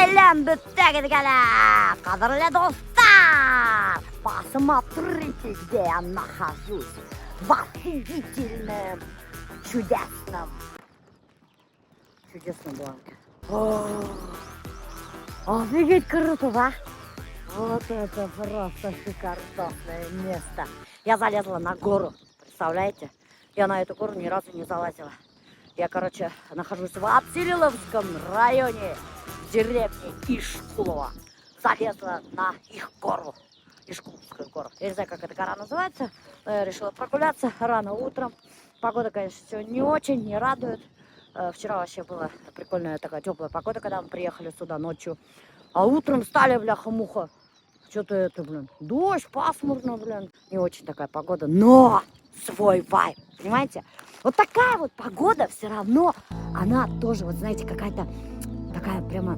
Сәләм бөтәгеҙгә лә, ҡәҙерле дуҫтар! Посмотрите, где я нахожусь. В офигительном, чудесном, чудесном бланке. О, офигеть, круто, да? Вот это просто шикардосное место. Я залезла на гору, представляете? Я на эту гору ни разу не залазила. Я, короче, нахожусь в Абзелиловском районе, в деревне Ишкулово. Залезла на их гору, Ишкуловскую гору. Я не знаю, как эта гора называется, но я решила прогуляться рано утром. Погода, конечно, сегодня не очень, не радует. Вчера вообще была прикольная такая теплая погода, когда мы приехали сюда ночью. А утром стали, бляха-муха. Что-то это, блин, дождь, пасмурно, блин. Не очень такая погода, но свой вайб, понимаете? Вот такая вот погода все равно, она тоже, вот знаете, какая-то такая прямо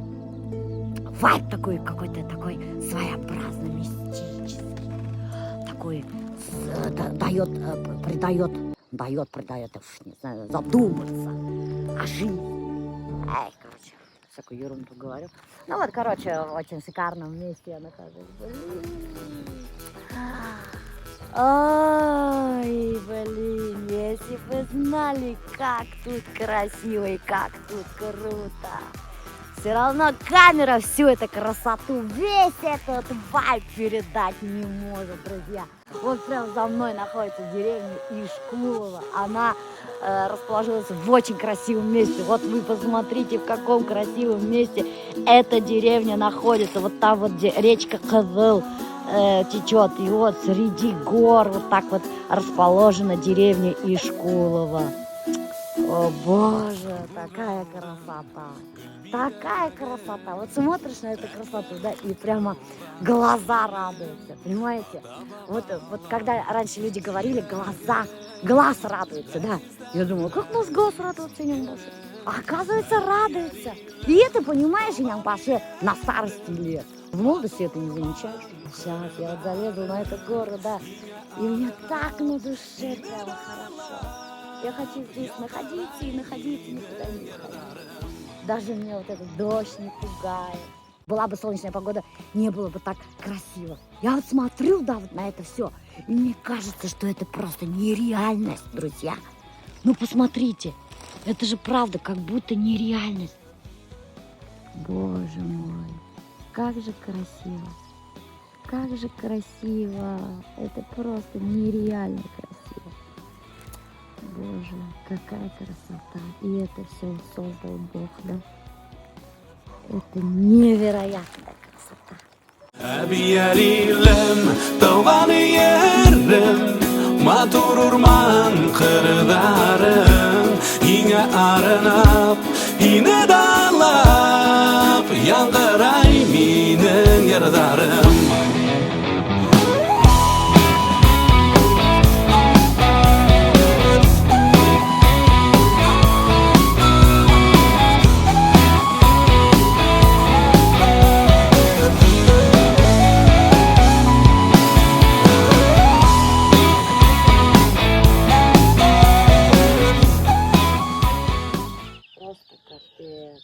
вайб такой какой-то такой своеобразно мистический. Такой дает, придает, дает, придает, уж не знаю, задуматься о жизни. Эй, короче, всякую ерунду говорю. Ну вот, короче, в очень шикарном месте я нахожусь. Блин. Ай, блин, если бы знали, как тут красиво и как тут круто. Все равно камера всю эту красоту, весь этот вайб передать не может, друзья. Вот прям за мной находится деревня Ишкулово. Она расположилась в очень красивом месте. Вот вы посмотрите, в каком красивом месте эта деревня находится. Вот там вот, где речка Ҡыҙыл течет. И вот среди гор вот так вот расположена деревня Ишкулово. О боже, такая красота. Такая красота. Вот смотришь на эту красоту, да, и прямо глаза радуются, понимаете? Вот когда раньше люди говорили, глаз радуется, да. Я думала, как может глаз радоваться, инәң? А оказывается, радуется. И это, понимаешь, инәң, на старости лет. В молодости это не замечаешь. Сейчас я вот залезла на эту гору, да, и мне так на душе прямо хорошо. Я хочу здесь находиться и находиться, никуда не уходить. Даже меня вот этот дождь не пугает. Была бы солнечная погода, не было бы так красиво. Я вот смотрю, да, вот на это все, и мне кажется, что это просто нереальность, друзья. Ну, посмотрите, это же правда, как будто нереальность. Боже мой, как же красиво. Как же красиво. Это просто нереально красиво. Боже, какая красота. И это все создал Бог, да? Это невероятная красота. Әбйәлилем, тыуған ерем, матур урман ҡырҙарым, һиңә арнап, һине данлап, яңғырай минең йырҙарым. Просто капец.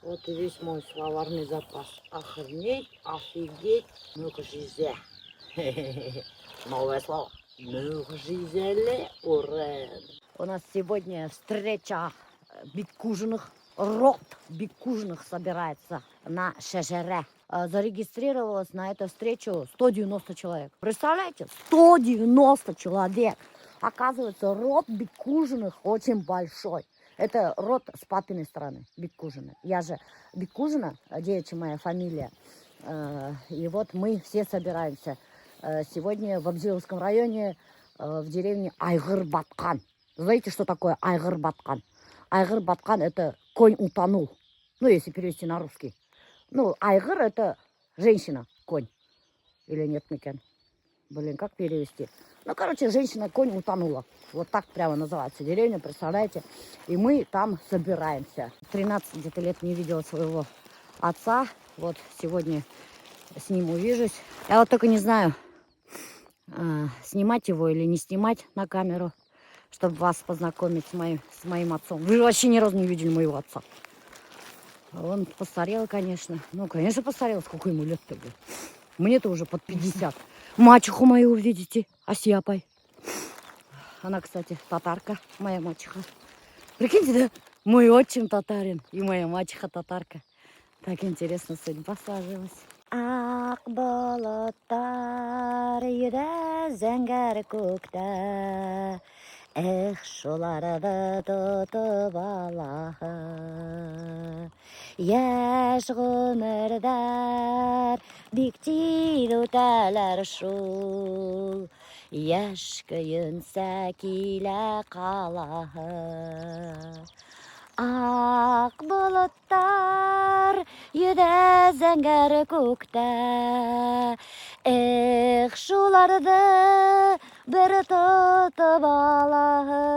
Вот и весь мой словарный запас. Охренеть, офигеть, мөғжизә. Новое слово. Мөғжизәле урын. У нас сегодня встреча Биккужиных. Род Биккужиных собирается на шәжәрә. Зарегистрировалось на эту встречу 190 человек. Представляете? 190 человек. Оказывается, род Биккужиных очень большой. Это род с папиной стороны, Биккужины. Я же Биккужина, девичья моя фамилия. И вот мы все собираемся сегодня в Абзелиловском районе, в деревне Айғыр-Батҡан. Знаете, что такое Айғыр-Батҡан? Айғыр-Батҡан — это конь утонул. Ну, если перевести на русский. Ну, айғыр — это женщина, конь. Или нет, микән? Блин, как перевести? Ну, короче, женщина-конь утонула. Вот так прямо называется деревня, представляете? И мы там собираемся. 13 где-то лет не видела своего отца. Вот сегодня с ним увижусь. Я вот только не знаю, снимать его или не снимать на камеру, чтобы вас познакомить с моим отцом. Вы же вообще ни разу не видели моего отца. Он постарел, конечно. Ну, конечно, постарел. Сколько ему лет-то, блин? Мне-то уже под 50. Мачеху мою увидите, Асия апай. Она, кстати, татарка, моя мачеха. Прикиньте, да? Мой отчим татарин и моя мачеха татарка. Так интересно судьба сложилась. Аҡ болоттар йөҙә зәңгәр күктә. Эх, шуларҙы тотоп алаһы. Йәш ғүмерҙәр бик тиҙ үтәләр шул. Йәш көйөнсә килә ҡалаһы. Аҡ болоттар йөҙә зәңгәр күктә. Эх, шуларҙы бер тотоп алаһы.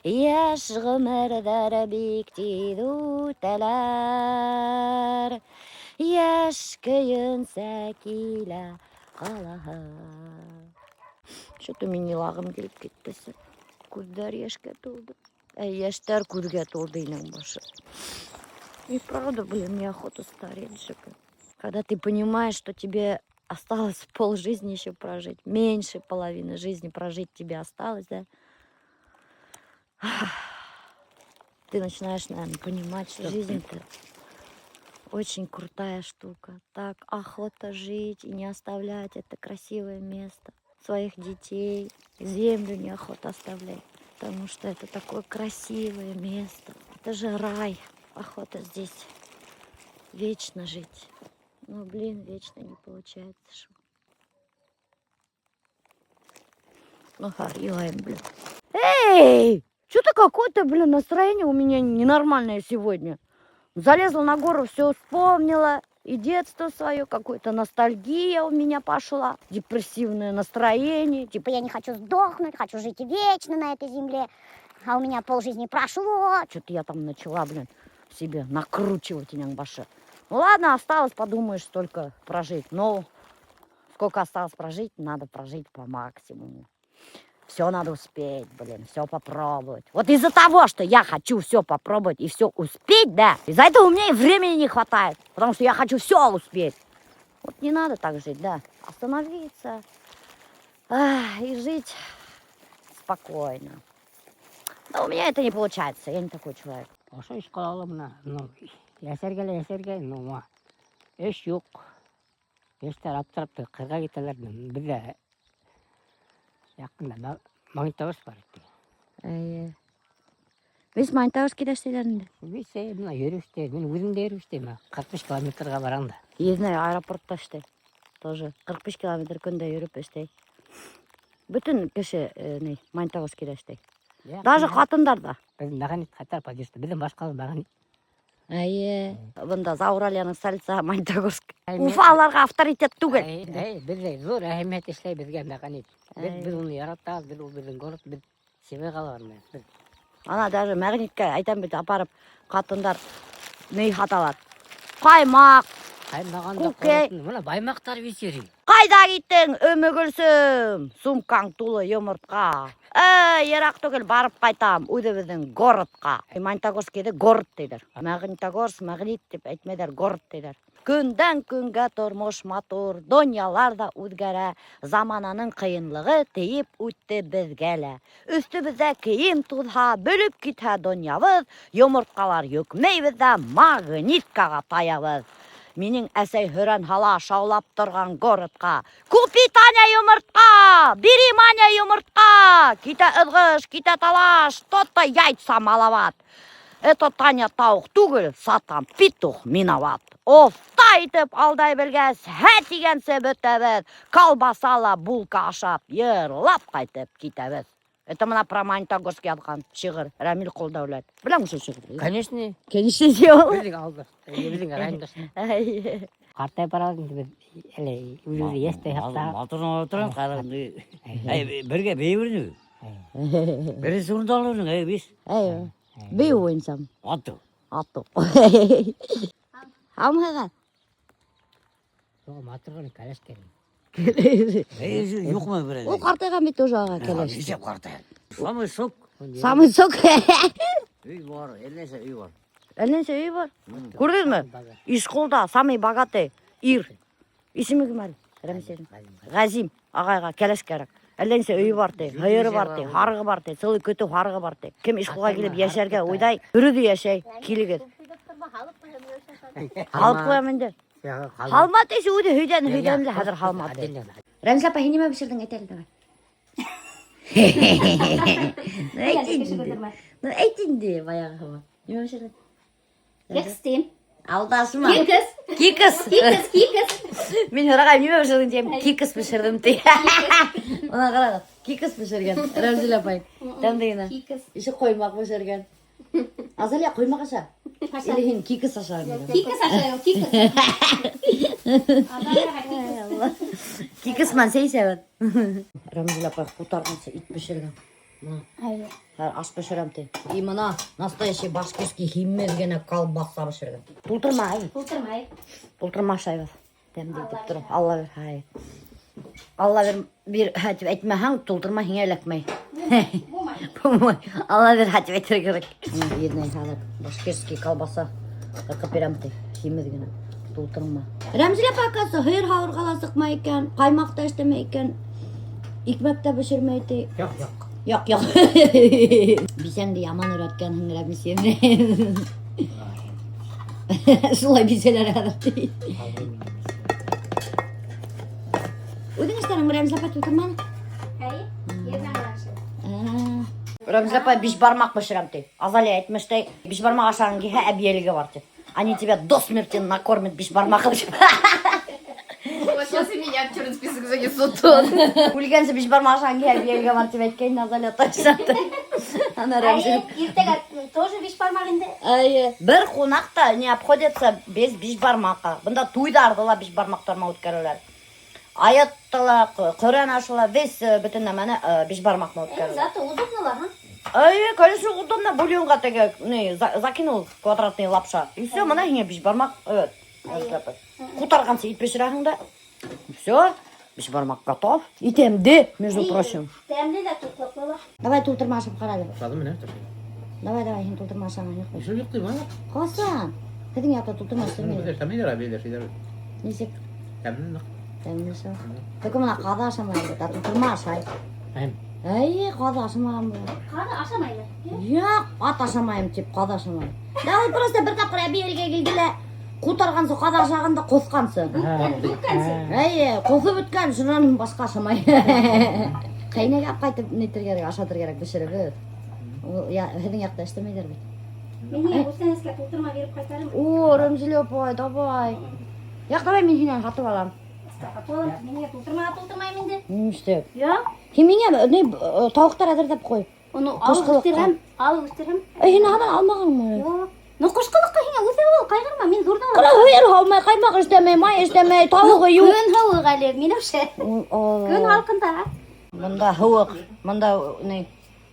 Йәш ғүмерҙәр бик тиҙ үтәләр. Йәш көйөнсә килә ҡалаһы. Что-то мин илағым килеп китте. Күҙҙәр йәшкә тулды. Ә йәштәр күҙгә тулды, инәң башы. И правда, блин, неохота стареть же. Когда ты понимаешь, что тебе осталось пол жизни еще прожить, меньше половины жизни прожить тебе осталось, да? Ты начинаешь, наверное, понимать, что жизнь-то очень крутая штука. Так охота жить и не оставлять это красивое место, своих детей, землю неохота оставлять, потому что это такое красивое место. Это же рай. Охота здесь вечно жить. Но, блин, вечно не получается. Шо. Ну, илайым, блин. Эй! Что-то какое-то, блин, настроение у меня ненормальное сегодня. Залезла на гору, все вспомнила. И детство свое, какое-то ностальгия у меня пошла. Депрессивное настроение. Типа Типа я не хочу сдохнуть, хочу жить вечно на этой земле. А у меня полжизни прошло. Что-то я там начала, блин, себе накручивать, инәң башы. Ну ладно, осталось, подумаешь, столько прожить. Но сколько осталось прожить, надо прожить по максимуму. Все надо успеть, блин, все попробовать. Вот из-за того, что я хочу все попробовать и все успеть, да, из-за этого у меня и времени не хватает, потому что я хочу все успеть. Вот не надо так жить, да. Остановиться и жить спокойно. Но у меня это не получается, я не такой человек. Ошо эш ҡылалы бына, ну, йәшәргә лә йәшәргә, ну, ма, эш юҡ. Йәштәр аптырап ҡырға китәләр. Беҙҙә яҡында Магнитогорск бар бит. Эйе. Весь Магнитогорскиҙа эшләйҙәр инде. Беҙ бына йөрөп эшләйбеҙ. Мин үҙем дә йөрөп эшләйем. 45 километрға барам да. Еҙнәй аэропортта эшләй. Тоже 45 километр көндә йөрөп эшләй. Бөтөн кеше ни Магнитогорскиҙа эшләй. Даже ҡатындар ҙа. Беҙ Мәғәнит ҡайтар подъезд. Беҙҙең баш ҡала Мәғәнит. Эйе. Бында Зауральяның столица Магнитогорск. Уфаларға авторитет түгел. Әй, беҙҙә ҙур әһәмиәт эшләй беҙгә Мәғәнит. Беҙ уны яратабыҙ, беҙ ул беҙҙең город, беҙ Сибай ҡалалар менән. Беҙ Ана даже Мәғниткә әйтәм бит, апарып ҡатындар ни һаталар. Ҡаймаҡ, ҡаймағын да Күкәй. ҡоротон. Бына баймаҡтар бит йөрөй. Ҡайҙа киттең, Өмөгөлсөм? Сумкаң тулы йомортҡа. Эй, йыраҡ түгел, барып ҡайтам үҙебеҙҙең городҡа. Магнитогорскийҙы город тиҙәр. Магнитогорск, Магнит тип әйтмәйҙәр, город тиҙәр. Көндән көнгә тормош матур, донъялар ҙа үҙгәрә, замананың ҡыйынлығы тейеп үтте беҙгә лә. Өҫтөбөҙҙә кейем туҙһа, бөлөп китһә донъябыҙ, йомортҡалар йөкмәйбеҙ ҙә магниткаға таябыҙ. Минең әсәй һөрән һала шаулап торған городҡа. Купи, Таня, йомортҡа! Бери, Маня, йомортҡа! Китә ыҙғыш, китә талаш, то-то яйца маловат. Это Таня тауыҡ түгел, сатам петух миноват. Оҫта итеп алдай белгәс, һә тигәнсе бөтәбеҙ. Колбаса ла булка ашап, йырлап ҡайтып китәбеҙ. Это бына про Магнитогорск яҙған шиғыр Рәмил Ҡолдәүләт. Беләм ошо шиғырҙы? Конечно. Конечно, сделал. Беҙҙең ауылда, беҙҙең районда. Эйе. Ҡартайып барабыҙ инде беҙ әле үҙебеҙҙе йәштәй һаҡлап. Матур ултырам, ҡарағанды. Әй, бергә бейей инек. Беренсе урынды алыр инек, әй, беҙ. Эйе. Бейеү буйынса. Атыу. Атыу. Һаумыһығыҙ? Юҡ, матур ғына кәләш кәрәк. Әй, юҡмы берәү? Ул ҡартайған бит уже аға кәләш. Нисек ҡартайған? Самый сок. Самый сок. Өй бар, әллә өй бар. Әллә нисә өйө бар. Күрҙегеҙме? Ишҡолда самый богатый ир. Исеме кем әле? Рәмзил. Ғәзим ағайға кәләш кәрәк. Әллә нисә өйө бар ти, һыйыры бар ти, һарығы бар ти, целый көтөү һарығы бар ти. Кем Ишҡолға килеп йәшәргә уйлай, үҙе йәшәй, килегеҙ. Һалып ҡуям инде. Һалма тиһә үҙе һөйҙән һөйҙән дә хәҙер һалма ти. Рәмзил апай, һин нимә бешерҙең, әйт әле давай. Ну, әйт инде. Ну, әйт инде баяғы һымаҡ. Нимә бешерҙең? Кекс тием. Алдашма. Кекс. Кикс. Кикс, кикс. Мин һорағайым, нимә бешерҙең тием, кикс бешерҙем ти. Бына ҡарағыҙ, кикс бешергән Рәмзил апай. Тәмле генә. Кикс. Еще ҡоймаҡ бешергән. Азалия, ҡоймаҡ аша. Или һин кикс ашайһың? Кикс ашайым, кикс. Кикс менән сәй эсәбеҙ. Рәмзил апай ҡутарғансы ит бешергән. Бына. Хәҙер аш бешерәм ти. И бына настоящий башкирский һимеҙ генә колбаса бешергән. Тултырма, ай. Тултырмай. Тултырма ашайбыҙ. Тәмле итеп тороп. Алла бир, һай. Алла бир, бир тип әйтмәһәң, тултырма һиңә эләкмәй. Булмай. Алла бир тип әйтергә кәрәк. Бына хәҙер башкирский колбаса ҡырҡып бирәм ти. Һимеҙ генә. Тултырма. Рәмзилә апай, оказывается, һыйыр һауырға ла сыҡмай икән, ҡаймаҡ та эшләмәй икән, икмәк тә бешермәй ти. Юҡ, юҡ. Юҡ, юҡ. Бисәңде яман өйрәткәнһең, Рәмзиә. Шулай бисәләр хәҙер ти. Үҙең эшләнең, Рәмзилә апай, тултырманы? Әй, ерҙән ашай. Рәмзилә апай бишбармаҡ бешерәм ти. Азалия әйтмештәй, бишбармаҡ ашағың килһә, Әбйәлилгә бар ти. Они тебя до смерти накормят бишбармаҡом. Вот сейчас и меня в черный список занесут тоже. Үлгәнсе бишбармаҡ ашағың килһә, Әбйәлилгә бар тип әйткән Азалия точно. Ана Рәмзилә. Иртәгә тоже бишбармаҡ инде. Әйе. Бер ҡунаҡ та не обходится без бишбармаҡа. Бында туйҙарҙы ла бишбармаҡтар менән үткәрәләр. Аятты ла, Ҡөрьән ашы ла, весь бөтөн нәмәне бишбармаҡ менән үткәрәләр. Зато удобно ла, ха? Әйе, конечно, удобно. Бульонға теге, не, закинул квадратный лапша. И все, бына һиңә бишбармаҡ. Evet. Ҡутарғансы ит бешерәһең дә. Все, бишбармаҡ готов. И тәмле, между прочим. Тәмле лә туҡлыҡлы ла. Давай тултырма ашап ҡара әле. Ашадым менә төшә. Давай, давай, һин тултырма ашаған юҡ. Нишләп юҡ тип, а? Ҡасан? Һеҙҙең яҡта тултырма эшләмәйҙәр. Эшләмәйҙәр, әбейҙәр, шейҙәр. Нисек? Тәмле ныҡ. Тәмле шул. Только бына ҡаҙы ашамай бит, ә тултырма ашай. Әм. Әйе, ҡаҙы ашамаған был. Ҡаҙы ашамайҙар. Юҡ, ат ашамайым тип ҡаҙы ашамай. Да, ул просто бер тапҡыр Әбйәлилгә килде лә, ҡутарғансы ҡаҙы ашаған да ҡоҫҡансы. Әйе, ҡоҫоп бөткән, шунан башҡа ашамай. Ҡәйнәгә алып ҡайтып нитергә кәрәк, ашатыр кәрәк бешереп. Ул я, һеҙҙең яҡта эшләмәйҙәр бит. Мин һиңә күстәнәскә тултырма биреп ҡайтарым. О, Рәмзилә апай, давай. Юҡ, давай мин һинән һатып алам. Һатып алам. Мин һиңә тултырма тултырмайым инде. Нишләп? Юҡ. Һин миңә ни тауыҡтар әҙерләп ҡуй. Уны алып Ҡышҡылыҡҡа. үҫтерәм, алып үҫтерәм. Эй, һин һаман алмағанмы? Юҡ. Ну ҡышҡылыҡҡа һиңә үҫә ул, ҡайғырма, мин ҙурҙан Ҡара һыйыр һаумай, ҡаймаҡ эшләмәй, май эшләмәй, тауығы юҡ. Көн һыуыҡ әле, Миләүшә. Көн һалҡында. Бында һыуыҡ, бында ни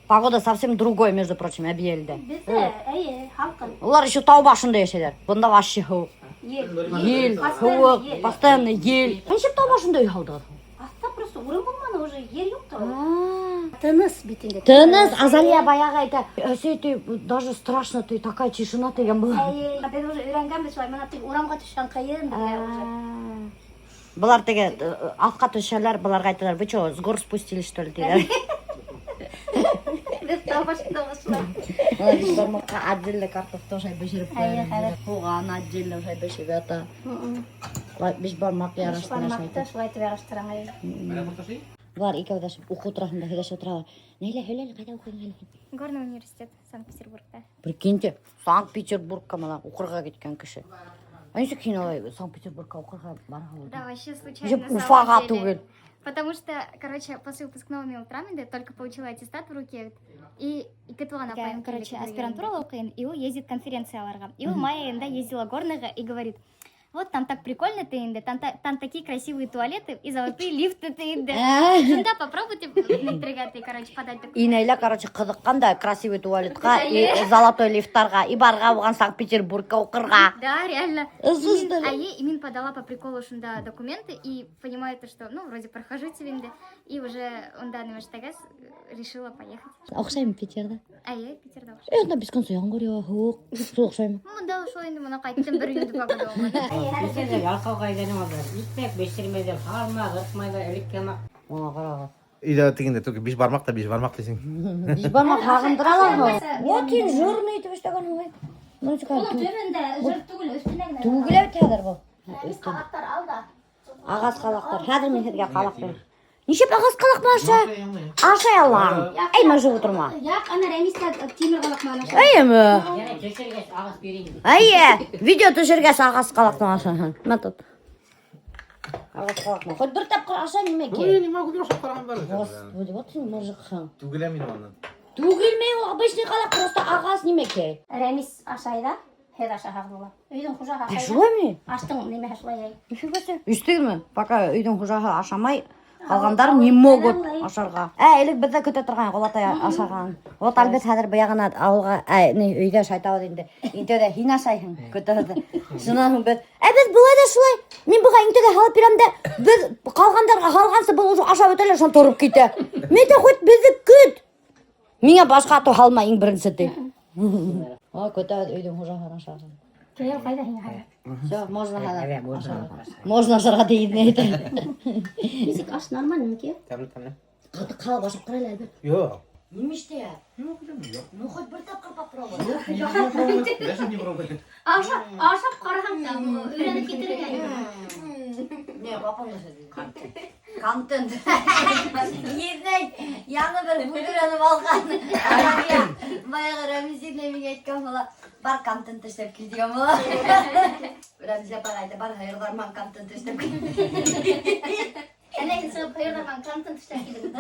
погода совсем другой, между прочим, Әбйәлилдә. Беҙҙә, әйе, һалҡын. Улар еще тау башында йәшәйҙәр. Бында вообще һыуыҡ. Ел. Ел, Постоянно һыуыҡ, ел. постоянно ел. Нисек тау башында өй һалдығыҙ? Аҫта просто урын булманы уже, ер юҡ та. Тыныс бит инде. Тыныс, Азалия баяғы әйтә. Әсәй, ти, даже страшно, ты такая тишина тигән була. Әйе, беҙ уже өйрәнгәнбеҙ шулай, бына тик урамға төшһәң ҡыйын беҙгә уже. Былар теге аҫҡа төшәләр, быларға әйтәләр, вы что, с гор спустились, что ли, тиҙәр. Беҙ тау башында шулай. Бишбармаҡҡа отдельно картоф тоже бешереп Әйе, хәҙер. Һуған отдельно уже бешеп ята. Бишбармаҡ яраштыра Бишбармаҡты шулай итеп яраштырам. Әйе. Былар икәүҙәшеп уҡыу тураһында һөйләшеп ултыралар. Нәйлә, һөйлә әле, ҡайҙа уҡыйһың әле һин? Горный университет Санкт-Петербургта. Прикиньте, Санкт-Петербургка бына уҡырға киткән кеше. А нисек һин улай Санкт-Петербургка уҡырға барырға булдың? Да, вообще случайно. Нисек на самом Уфаға деле. түгел? Потому что, короче, после выпускного мин ултырам инде, только получила аттестат в руки. И Катлана апайым, короче, аспирантурала уҡыйым, и ул ездит конференцияларға. И ул май айында ездила Горныйға и говорит: Вот там так прикольно ти инде, там такие красивые туалеты и золотые лифты ти инде. Да, попробуйте интегә, короче, подать документы. Инәйлә, короче, ҡыҙыҡҡан да красивый туалетҡа и золотой лифттарға и барған булған Санкт-Петербургка уҡырға. Да, реально. Ысыс И мин, да. И мин подала по приколу шунда документы и понимаю то, что, ну, вроде прохожу инде, и уже унда нимәштәгәс решила поехать. Оҡшаймы Питерҙа? Эйе, Питерҙа оҡшай. Унда без конца ямғыр яуа, һыуыҡ. Шул оҡшаймы? Бында ошо инде бына ҡайттым бер инде погода булманы. Питерҙә ялҡауға әйләнеп алды. Икмәк бешермәйҙәр, һалма, ҡырҡмайҙар, элекке һымаҡ. Уға ҡарағыҙ. Өйҙә тигәндә только биш бармаҡ та биш бармаҡ тиһең. Биш бармаҡ һағындыралармы? Вот һин жирный итеп эшләгәнһең бит. Ну, Уның төбөндә жир түгел, өҫтөнә генә. Түгелә бит хәҙер был. Ҡалаҡтар ал да. Ағас ҡалаҡтар. Хәҙер мин һеҙгә ҡалаҡ бирәм. Нисек ағас ҡалаҡ менән ашай? Ашай алам. Эй, мыжып ултырма. Яҡ, ана Рәмистә тимер ҡалаҡ менән ашай. Эйеме? Йәнә төшөргәс ағас бирәйем. Эйе, видео төшөргәс ағас ҡалаҡтан ашаһын. Мә тот. Ағас ҡалаҡ менән. Хоть бер тапҡыр аша нимә Ну, я кәрәк? не могу бер ашап ҡараған бар. Господи, вот һин мыжыҡһың. Түгелә мин анан. Түгелмәй ул обычный ҡалаҡ, просто ағас нимә кәрәк? Рәмис ашай ҙа, һеҙ ашаһағыҙ була. Өйҙөң хужаһы Ә ашай да. шулаймы? Аштың нимәһе шулай әй. Нифига себе. Ишеттегеҙме? Пока өйҙөң хужаһы ашамай, ҡалғандар не могут ашарға. Ә, элек беҙҙә көтә торған олатай ашаған. Вот Альберт хәҙер быяғына ауылға, ә, ни, өйҙә шайтабыҙ инде. Иң тәүҙә һин ашайһың, көтәбеҙ. Шунан һуң беҙ, ә беҙ былай ҙа шулай. Мин быға иң тәүҙә һалып бирәм дә, беҙ ҡалғандарға һалғансы был уже ашап бөтә лә, шунан тороп китә. Мин дә хоть беҙҙе көт. Миңә башҡа атыу һалма иң беренсе ти. Ой, көтәбеҙ өйҙөң хужаһын ашаған. Кейәү ҡайҙа һиңә хәҙер? Все, можно хәҙер. Можно. Можно ашарға тигән әйтә. Нисек аш нормально кейәү? Тәмле, тәмле. Ҡаты ҡалып ашап ҡара әле, Альберт. Юҡ. Нимә эшләй? Ну, хоть бер тапҡыр попробуй. Даже не пробовали. Ашап, ашап ҡараһаң да өйрәнеп китерергә. Не, папам Контент. Еҙнәй, яңы бер бүлдерәнеп алған. Баяғы Рәмзилә миңә әйткән була. Бар контент эшләп кил тигән була. Рәмзилә апайға әйтә, бар һыйырҙар менән контент эшләп кил. Әллә һин сығып һыйырҙар менән контент эшләп килдең.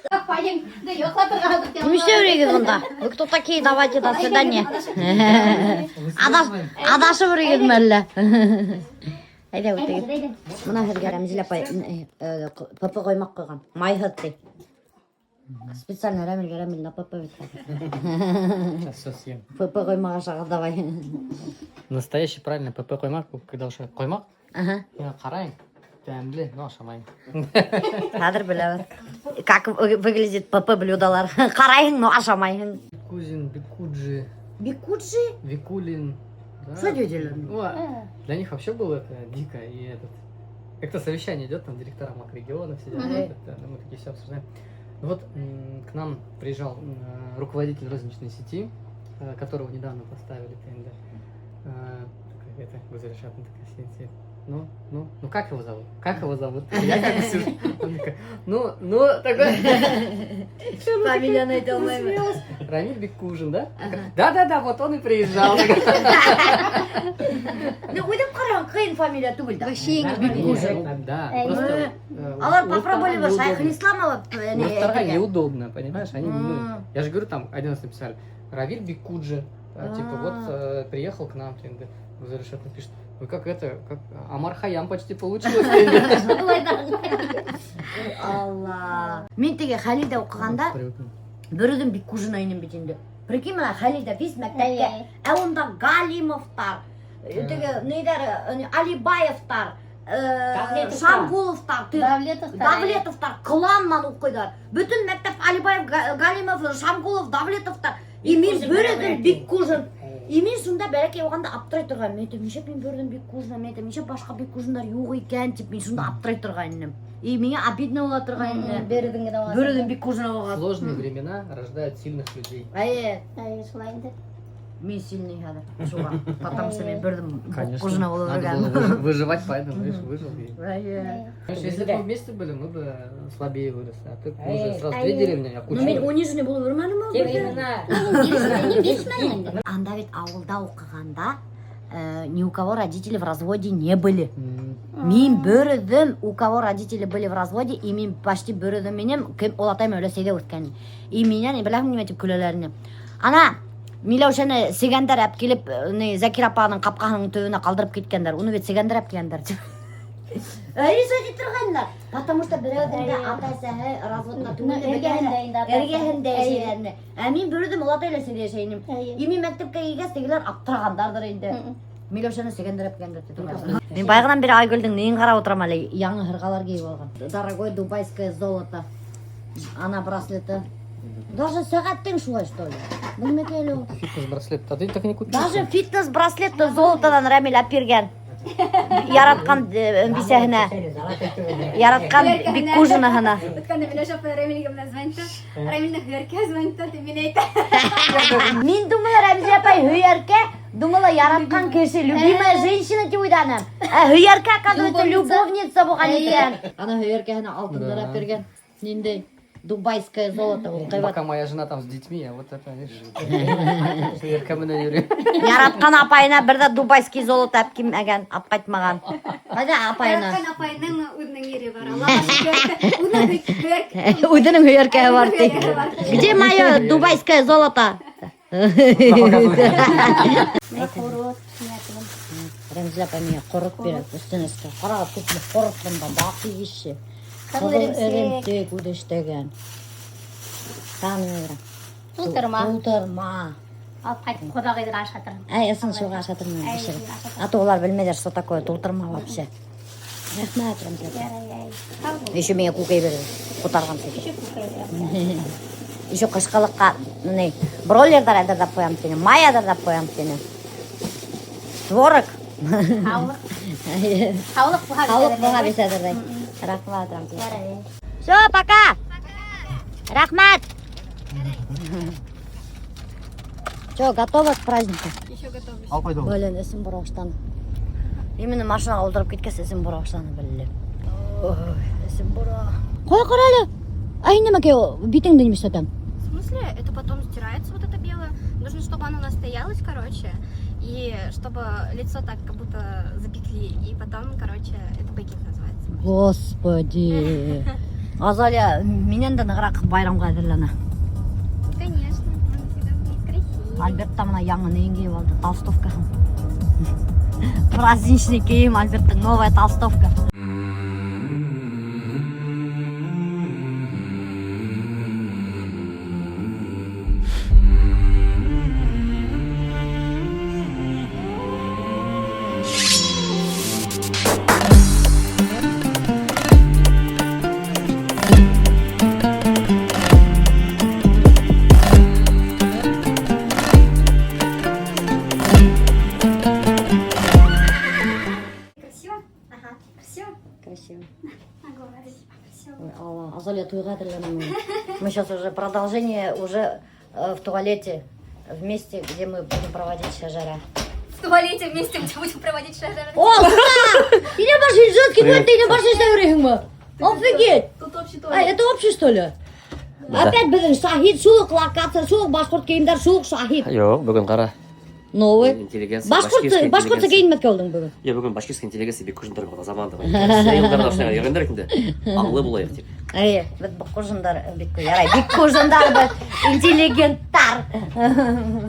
Апайыңды йоҡлатырға Нимә эшләйһегеҙ бында? Вы кто такие? Давайте, до свидания. Аҙаш, аҙашып йөрөйһөгөҙме әллә? Әйҙә үтегеҙ. Бына һеҙгә Рәмзилә апай ПП ҡоймаҡ ҡуйған. Майһыҙ ти. Специально Рәмилгә, Рәмил на ПП бит. Сейчас все съем. ПП ҡоймаҡ ашағыҙ давай. Настоящий правильный ПП ҡоймаҡ, когда уже ҡоймаҡ, Ага. мин ҡарайым, тәмле, но ашамайым. Хәҙер беләбеҙ. Как выглядит ПП блюдолар. Ҡарайһың, но ашамайһың. Кузин, Бикуджи, Бикуджи? Викулин. Да. Что делали? Ну, для них вообще было это дико. И этот... Как-то совещание идет, там директора макрорегионов сидят, Мгм. это, ну, мы такие все обсуждаем. Ну вот к нам приезжал руководитель розничной сети, которого недавно поставили ТНД. Такая, это, Гузель Шапин такая сидит, сидит. Ну, как его зовут? Как его зовут? Я как бы сижу. Он такой, ну, такой. Фамилияны әйтә алмайым. Рамиль Беккужин, да? Да-да-да, вот он и приезжал. Ну, уйлап ҡараң, ҡыйын фамилия түгел дә. Вообще Беккужин. Да, просто... Алар урыҫтарға попробовали бы неудобно. Шайхулисламова. Урыҫтарға неудобно, понимаешь? Они, ну, М. я же говорю, там один раз написали, Равиль Беккуджи, типа, вот приехал к нам, ТНД. Гузель Решетовна пишет, вы как это, как Амар Хаям почти получилось. Алла. Мин теге Хәлилдә уҡығанда Привыкну. бер үҙем Биккужина инем бит инде. Прикинь, бына Хәлилдә весь мәктәпкә, ә унда Галимовтар, теге ниҙәр, Алибаевтар, Давлетовтар. Шамгуловтар, Давлетовтар. Давлетовтар клан менән уҡыйҙар. Бөтөн мәктәп Алибаев, Галимов, Шамгулов, Давлетовтар. И мин бер үҙем Биккужин. И мин шунда бәләкәй булғанда аптырай торған. Мин әйтәм, нишләп мин бер үҙем Биккужина, мин әйтәм, нишләп башҡа Биккужиндар юҡ икән тип мин шунда аптырай торған инем. И миңә обидно була торған ине. Бер үҙең генә Бер үҙем Биккужина булған. Сложные времена рождают сильных людей. Эйе, Әй, шулай инде. мин сильный хәҙер. Шуға. Потому что мин бер үҙем Конечно. Биккужина булып Надо йөрөгән. было выживать, поэтому, видишь, выжил. Эйе. Конечно, если бы мы вместе были, мы бы слабее выросли. А так мы Эй. уже сразу две Ай. деревни, а куча. Ну мин униженный булып йөрөмәнемме Те ул? времена. Бирешмәнең инде. Анда бит ауылда уҡығанда ни у кого родители в разводе не были. Мин бер үҙем, у кого родители были в разводе, и мин почти бер үҙем минең кем олатайым өләсәйҙә үҫкән. И минән беләһең нимә тип көләләр ине. Ана, Миләүшәне сегәндәр әп килеп, ни, Закир апаның ҡапҡаһының төбөнә ҡалдырып киткәндәр. Уны бит сегәндәр әп килгәндәр. Решать торғандар. Потому что берәүҙең дә ата-әсәһе разводта түгел, Эргәһендә инде ата-әсә. Эргәһендә йәшәйҙәр. Ә мин бер үҙем олатай өләсәйҙә йәшәй инем. И мин мәктәпкә килгәс, тегеләр аптырағандарҙыр инде. Миләүшәне сегәндәр әп килгәндәр тип торған. Мин баяғынан бире Айгөлдөң нейен ҡарап ултырам әле, яңы һырғалар кейеп алған. Дорогой дубайское золото. Ана браслеты. Даже сәғәттең шулай, что ли? Был нимәкәй әле ул? Фитнес-браслет. А ты так и не купил? Даже фитнес-браслетты золотодан Рәмил әпиргән. Яратҡан бисәһенә. Яратҡан Биккужинаһына. Үткәндә Миләүшә апай Рәмилгә менән звонит. Рәмилнең һөйәркә звонит, тип мин әйтә. Мин думала, Рәмзиә апай һөйәркә, думала, яратҡан кеше, любимая женщина тип уйланым. Ә һөйәркә, оказывается, любовница булған икән. Ана һөйәркәһенә алтындар әпиргән. Ниндәй дубайское золото ул ҡыйбат. Пока моя жена там с детьми, я вот это, видишь, һөйәркә менән йөрөй. Яратҡан апайына бер ҙә дубайский золото әп килмәгән, ап ҡайтмаған. Ҡайҙа апайына? Яратҡан апайының үҙенең ире бар. Аллаға шөкөр. Уның һөйәркә. Үҙенең һөйәркәһе бар ти. Где мое дубайское золото? Ҡорот. Рәмзилә апай миңә ҡорот бирә, өҫтөн өҫкә. Ҡара, күпме ҡорот бында, баҡый ише. Ҡыҙыл Ҡыҙыл эремсек. эремсек үҙе эшләгән. Тағы нимә бирә? Тултырма. Тултырма. Алып ҡайтып ҡоҙағыйҙарға ашатырым. Әй, ысын шуға ашатырмын Әй, бешереп. ашатырмын. А то улар белмәйҙәр, что такое тултырма вообще. Рәхмәт, Рәмзилә апай. Ярай, ярай. Һау бул. Еще миңә күкәй бирҙе, ҡутарған Еще күкәй бирәм. Еще ҡышҡылыҡҡа ни, бройлерҙар әҙерләп ҡуям тине, май әҙерләп ҡуям тине. Творог. Һаулыҡ. Һаулыҡ булһа Һаулыҡ булһа беҙ әҙерләй. Рәхмәт, Рәмзилә. Ярай. Все, пока. Рәхмәт. Че, готова к празднику? Еще готовлюсь. Алып ҡайҙа ул. Блин, эсем бора башланы. Именно машинаға ултырып киткәс, эсем бора башланы, блин. Ой, эсем бора. Ҡуй, ҡара әле. Ай, нимәкәй ул? Битеңде нимә эшләтәң? В смысле? Это потом стирается вот это белое. Нужно, чтобы оно настоялось, короче, и чтобы лицо так как будто запекли. И потом, короче, это бейкинг называется. Господи. Азалия минән дә нығыраҡ байрамға әҙерләнә. Конечно, он всегда будет красивый. Альберт та бына яңы нейен кейеп алды, толстовкаһын. Праздничный кейем Альберттың новая толстовка. Красиво? Ага. Красиво? Красиво. Ага, красиво. Ой, Алла, Азалия туйға әҙерләнә. Мы сейчас уже продолжение уже в туалете в месте, где мы будем проводить шажара. В туалете вместе, где будем проводить шажара. О, куда? Или башың женский туалет, или башың эшләп Офигеть! Тут общий А, туалет. это общий, что ли? Опять беҙҙең Шаһит, шул уҡ локация, шул уҡ башҡорт кейемдәр, шул уҡ Шаһит. Юҡ, бөгөн ҡара. Новый. Интеллигенция. Башҡорт, башҡортса кейенмәҫкә булдың бөгөн. Юҡ, бөгөн башкирская интеллигенция Бикҡужиндар булды заманда. Йылдарҙа ошолай йөрөгәндәр инде. Аңлы булайыҡ тип. Эйе, беҙ Бикҡужиндар бик ярай, Бикҡужиндар беҙ интеллигенттар.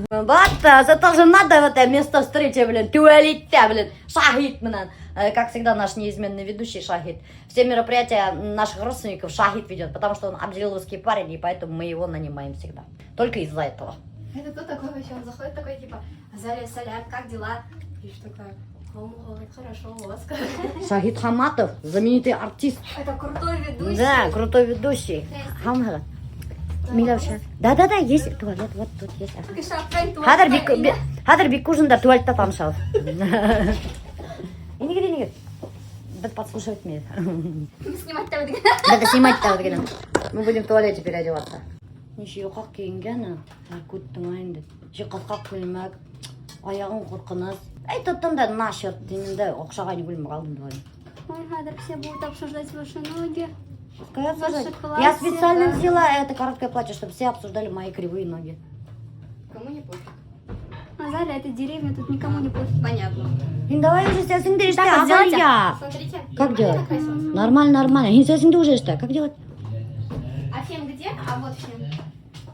Вот, это же надо в это место встречи, блин, туалетта, блин, Шахид менән. Как всегда, наш неизменный ведущий Шахид. Все мероприятия наших родственников Шахид ведет, потому что он абзелиловский парень, и поэтому мы его нанимаем всегда. Только из-за этого. Это кто такой вообще? Он заходит такой, типа, Азалия, салям, как дела? И что такое? Он говорит, хорошо, у вас как? Шахид Хаматов, знаменитый артист. Это крутой ведущий. Да, крутой ведущий. Хамга. Миләүшә. Да-да-да, есть туалет, вот тут есть. Ага. Хәҙер бик хәҙер Бикҡужиндар туалетта танышабыҙ. Инегеҙ, инегеҙ. Беҙ подслушивать итмәйбеҙ. Снимать там. Беҙ снимать итәбеҙ. Мы будем в туалете переодеваться. Нисә йоҡаҡ кейенгән, күттең инде. Нисә ҡыҫҡа күлмәк, аяғың ҡурҡыныс. Әй, тоттом да нахер тинем дә оҡшаған күлмәк алдым да. Ой, хәҙер все будут обсуждать ваши ноги. Пускай обсуждают. Ваше Я платье, специально да. взяла это короткое платье, чтобы все обсуждали мои кривые ноги. Кому не пофиг. Азалия, это деревня, тут никому не пофиг. Понятно. Һин давай уже сәсеңде эшлә, Так вот сделайте. Азалия. Смотрите. Как нормально делать? накрасилась? Нормально, нормально. Һин сәсеңде уже эшлә. Как делать? А фен где? А вот фен.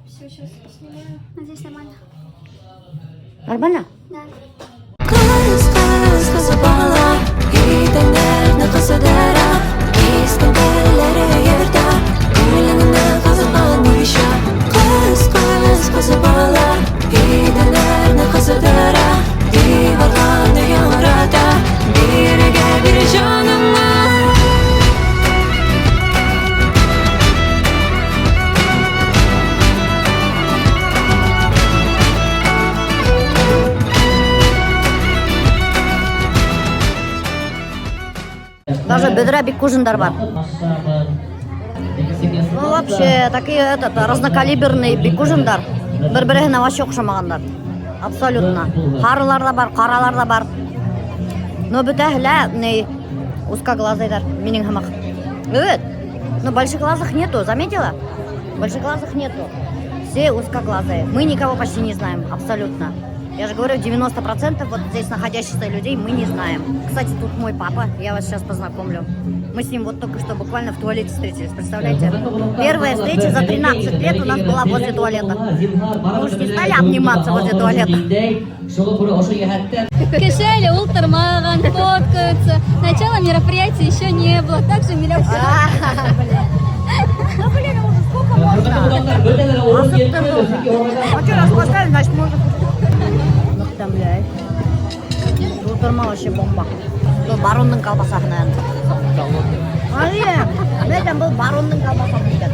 Все, сейчас снимаю. Надеюсь, нормально. Нормально? Да. Кыз, кыз, кыз бала Идәннәрне кызыдыра Искәндәрләре йөртә Күңелеңне кызганмыйча Кыз, кыз, кыз бала Идәннәрне кызыдыра Диварларны яңгырата Бирегә бир җаныңны. Даже бөҙрә Бикҡужиндар бар. Ну, вообще, такие этот, разнокалиберный Бикҡужиндар. Бер-береһенә вообще оҡшамағандар. Абсолютно. Һарылар ҙа бар, ҡаралар ҙа бар. Но бөтәһе лә ни узкоглазыйҙар, минең һымаҡ. Evet. Но большеглазых нету, заметила? Большеглазых нету. Все узкоглазые. Мы никого почти не знаем, абсолютно. Я же говорю, 90% вот здесь находящихся людей мы не знаем. Кстати, тут мой папа, я вас сейчас познакомлю. Мы с ним вот только что буквально в туалете встретились, представляете? Первая встреча за 13 лет у нас была возле туалета. Мы уж не стали обниматься возле туалета. Кеше әле ултырмаған, фоткаются. Начала мероприятия еще не было. Также Миләүшә. Ну, блин, уже сколько можно? Асыҡтырҙы уже. А что, раз поставили, значит, можно. Ныҡ тәмле. Тултырма вообще бомба. Был барондың колбасаһы, наверное. Ай, әйтәм, был барондың колбасаһы икән.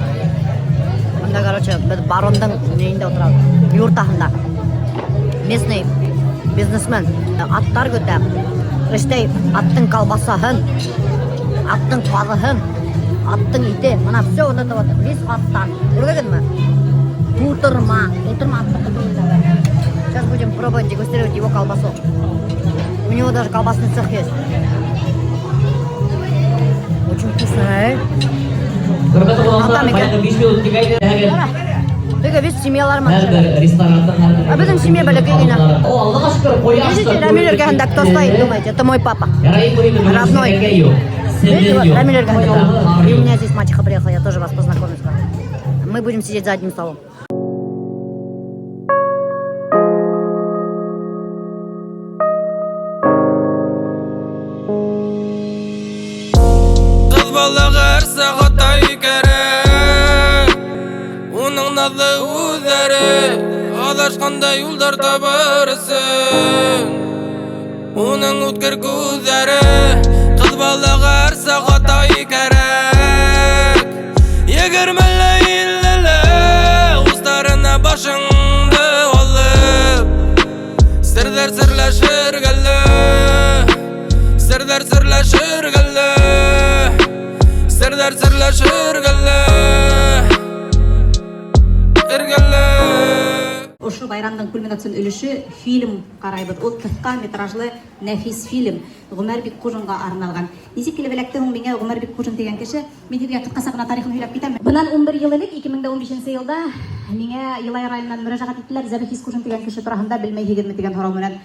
Бында, короче, беҙ барондың ниендә ултырабыҙ? Юртаһында. Местный бизнесмен аттар көтә. Эшләй аттың колбасаһын, аттың ҡаҙыһын, аттың ите. Бына все вот это вот весь аттан. Күрҙегеҙме? Тултырма, тултырма аттыҡы түгел. Сейчас будем пробовать дегустировать его колбасу. У него даже колбасный цех есть. Очень вкусная, э? Атам икән. Теге весь семьялар менән. А беҙҙең семья бәләкәй генә. Видите, Рамиль эргәһендә кто стоит, думаете, это мой папа. Родной. Видите, вот Рамиль эргәһендә. И у меня здесь мачеха приехала, я тоже вас познакомлю скоро. Мы будем сидеть за одним столом. Ҡыҙ балаға һәр сәғәт ай кәрәк. Уның наҙлы үҙҙәре аҙашҡанда юлдар табыр өсөн. Уның үткер күҙҙәре ҡыҙ балаға һәр сәғәт ай кәрәк. Егермеле иллеле устарына башыңды алып серҙәр серләшергә лә, серҙәр серләшергә лә, серҙәр серләшергә лә, эргәлә. Ошо байрамдың кульминацион өлөшө фильм ҡарайбыҙ. Ул ҡыҫҡа метражлы нәфис фильм Ғүмәр Бикҡужинға арналған. Нисек килеп эләкте һуң миңә Ғүмәр Бикҡужин тигән кеше? Мин һеҙгә ҡыҫҡаса ғына тарихын һөйләп китәм. Бынан 11 йыл элек, 2015 йылда миңә Йылайыр районынан мөрәжәғәт иттеләр. Зәбих Искужин тигән кеше тураһында белмәйһегеҙме тигән һорау менән.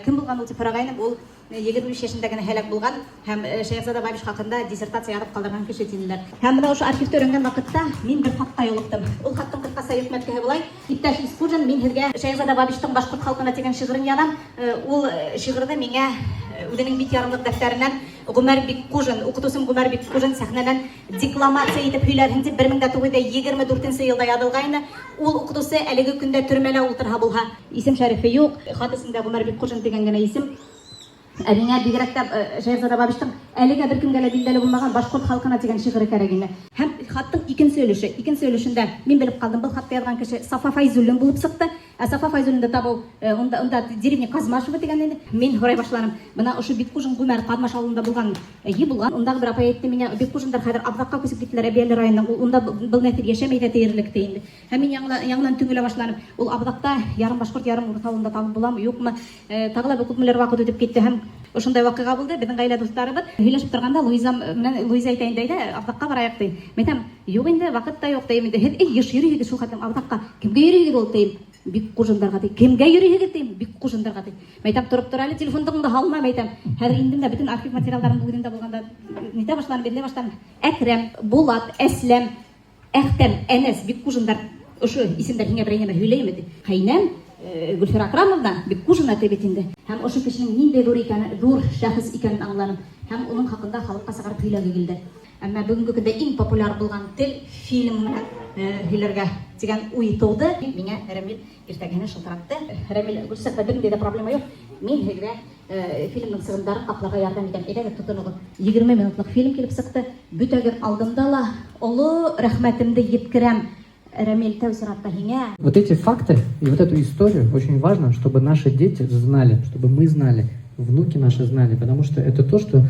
Кем булған ул тип һорағайным, ул 23 йәшендә генә һәләк булған һәм Шәйехзада Бабич хаҡында диссертация яҙып ҡалдырған кеше тинеләр. Һәм бына ошо архивты өйрәнгән ваҡытта мин бер хатҡа юлыҡтым. Ул хаттың ҡыҫҡаса йөкмәткеһе былай: Иптәш Искужин, мин һеҙгә Шәйехзада Бабичтың башҡорт халҡына тигән шиғырын яҙам. Ул шиғырҙы миңә үҙенең бит ярымлыҡ дәфтәренән Ғүмәр Бикҡужин, уҡытыусым Ғүмәр Бикҡужин сәхнәнән декламация итеп һөйләрһең тип 1924 йылда яҙылғайны. Ул уҡытыусы әлеге көндә төрмәлә ултырһа булһа. Исем шәрифе юҡ, хат эсендә Ғүмәр Бикҡужин тигән генә исем. Ә миңә бигерәк тә Шәйехзада Бабичтың әлегә бер кемгә лә билдәле булмаған башҡорт халҡына тигән шиғыры кәрәк ине. Һәм хаттың икенсе өлөшө, икенсе өлөшөндә мин белеп ҡалдым, был хатты яҙған кеше Сафа Файзуллин булып сыҡты. Ә Сафа Файзуллинды табыу, унда деревня Казмашево тигән инде. Мин һорай башланым. Бына ошо Бикҡужин Ғүмәр Ҡаҙмаш ауылында булған, е булған. Ундағы бер апай әйтте миңә, Бикҡужиндар хәҙер Абҙаҡҡа күсеп киттеләр, Әбйәлил районына. Ул унда был нәҫел йәшәмәй ҙә тиерлек ти инде. Һәм мин яңынан төңөлә башланым. Ул Абҙаҡта ярым башҡорт, ярым урыҫ ауылында табып буламы, юҡмы? Тағы ла күпмелер ваҡыт үтеп китте һәм ошондай ваҡиға булды. Беҙҙең ғаилә дуҫтарыбыҙ һөйләшеп торғанда Луиза менән Луиза әйтә инде, әйҙә Абҙаҡҡа барайыҡ ти. Мин әйтәм, юҡ инде, ваҡыт та юҡ тием инде. Һеҙ йыш йөрөйһөгөҙ шул хәтлем Абҙаҡҡа. Кемгә йөрөйһөгөҙ ул тием? Бикҡужиндарға ти. Кемгә йөрөйһөгөҙ тием? Бикҡужиндарға ти. Мин әйтәм, тороп тор әле, телефондың да һалма, мин әйтәм. Хәҙер индем дә бөтөн архив материалдарым үҙемдә булғанда нитә башланым, эҙләй башланым. Әкрәм, Булат, Әсләм, Әхтәм, Әнәс, Бикҡужиндар. Ошо исемдәр һиңә берәй нәмә һөйләйме ти. Ҡәйнәм Гөлфирә Акрамовна Биккужина ти бит инде. Һәм ошо кешенең ниндәй ҙур икәнен, ҙур шәхес икәнен аңланым. Һәм уның хаҡында халыҡҡа сығарып һөйләге килде. Әммә бөгөнгө көндә иң популяр булған тел фильм менән һөйләргә тигән уй тыуҙы. Миңә Рәмил иртәгеһенә шылтыратты. Рәмил, Гөлсәхрә, берниндәй ҙә проблема юҡ. Мин һеҙгә фильмдың сығымдарын ҡапларға ярҙам итәм. Әйҙәгеҙ, тотоноғоҙ. 20 минутлыҡ фильм килеп сыҡты. Бөтәгеҙ алдында ла оло рәхмәтемде еткерәм. Рәмил, тәү сиратта һиңә. Вот эти факты и вот эту историю очень важно, чтобы наши дети знали, чтобы мы знали, внуки наши знали, потому что это то, что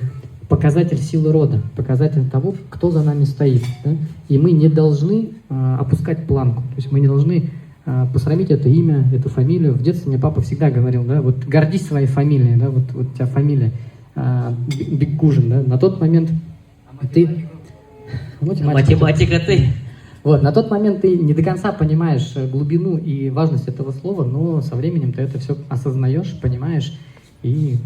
показатель силы рода, показатель того, кто за нами стоит. Да? И мы не должны опускать планку, то есть мы не должны посрамить это имя, эту фамилию. В детстве мне папа всегда говорил, да, вот гордись своей фамилией, да, вот у тебя фамилия Биккужин, да, на тот момент ты... Математика. Математика ты. Вот, на тот момент ты не до конца понимаешь глубину и важность этого слова, но со временем ты это все осознаешь, понимаешь и